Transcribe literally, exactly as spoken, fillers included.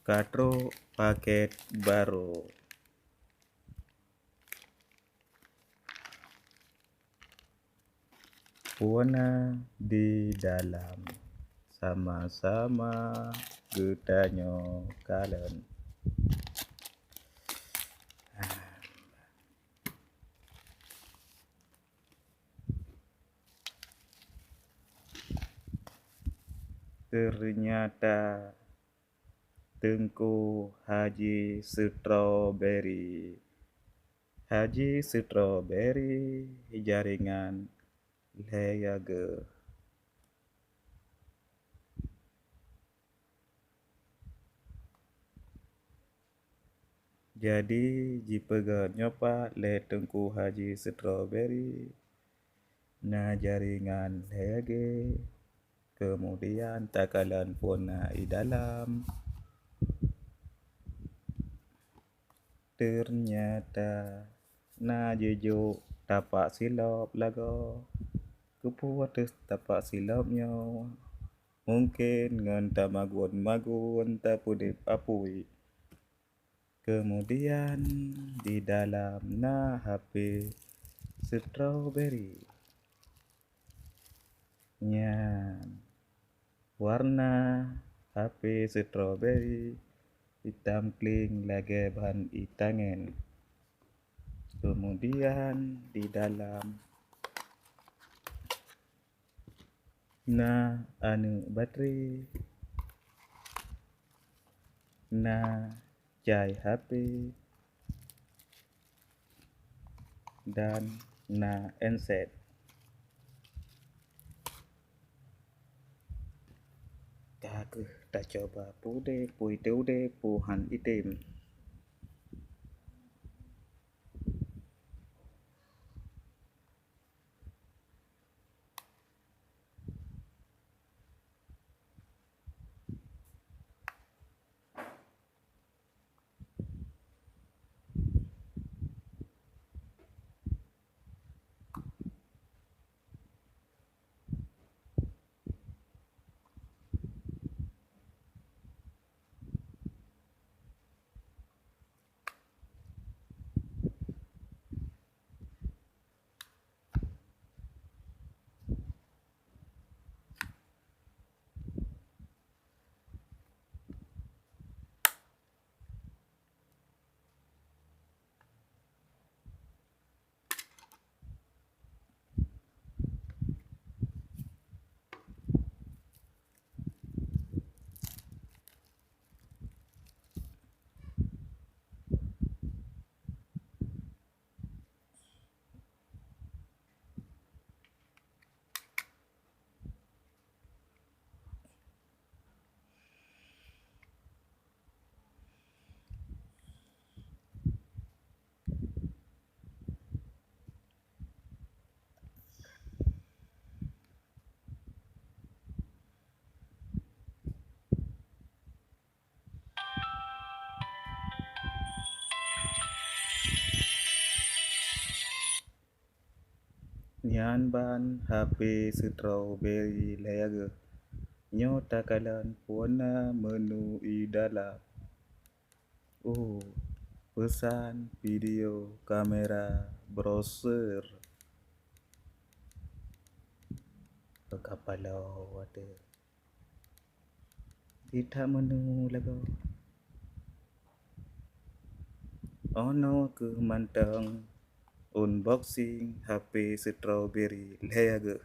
Ka trok pakét barô. Peue na di dalam? Sama-sama geutanyoe kalon. Ternyata Teungku Haji Strawberry. Haji Strawberry jaringan lhée geuh. Jadi, jipeugét nyoe pat lé Teungku Haji Strawberry, na jaringan lhée geuh, keumudian takalon peue na i dalam. Ternyata na jijok tapak silop lagoe. Keupeue teuh tapak silop nyoe? Mungken ngon tamagun-magun tapeudeb apui. Keumudian, di dalam na H P Strawberry. Nyan, warna H P Strawberry itam kling lagée ban itangen. Keumudian, di dalam na aneuëk baterai, na cai H P, dan na handset. Ka kheueh tacuba peue udeb, peue udeb, peue han item. Nyan ban H P Strawberry lhée geuh. Nyoe takalon peue na menu i dalam. Oh, peusan, video, kamera, brosur. Peukapalo watée. Di that menu lagoe. Oh no, keu mantong unboxing H P Strawberry lhée geuh.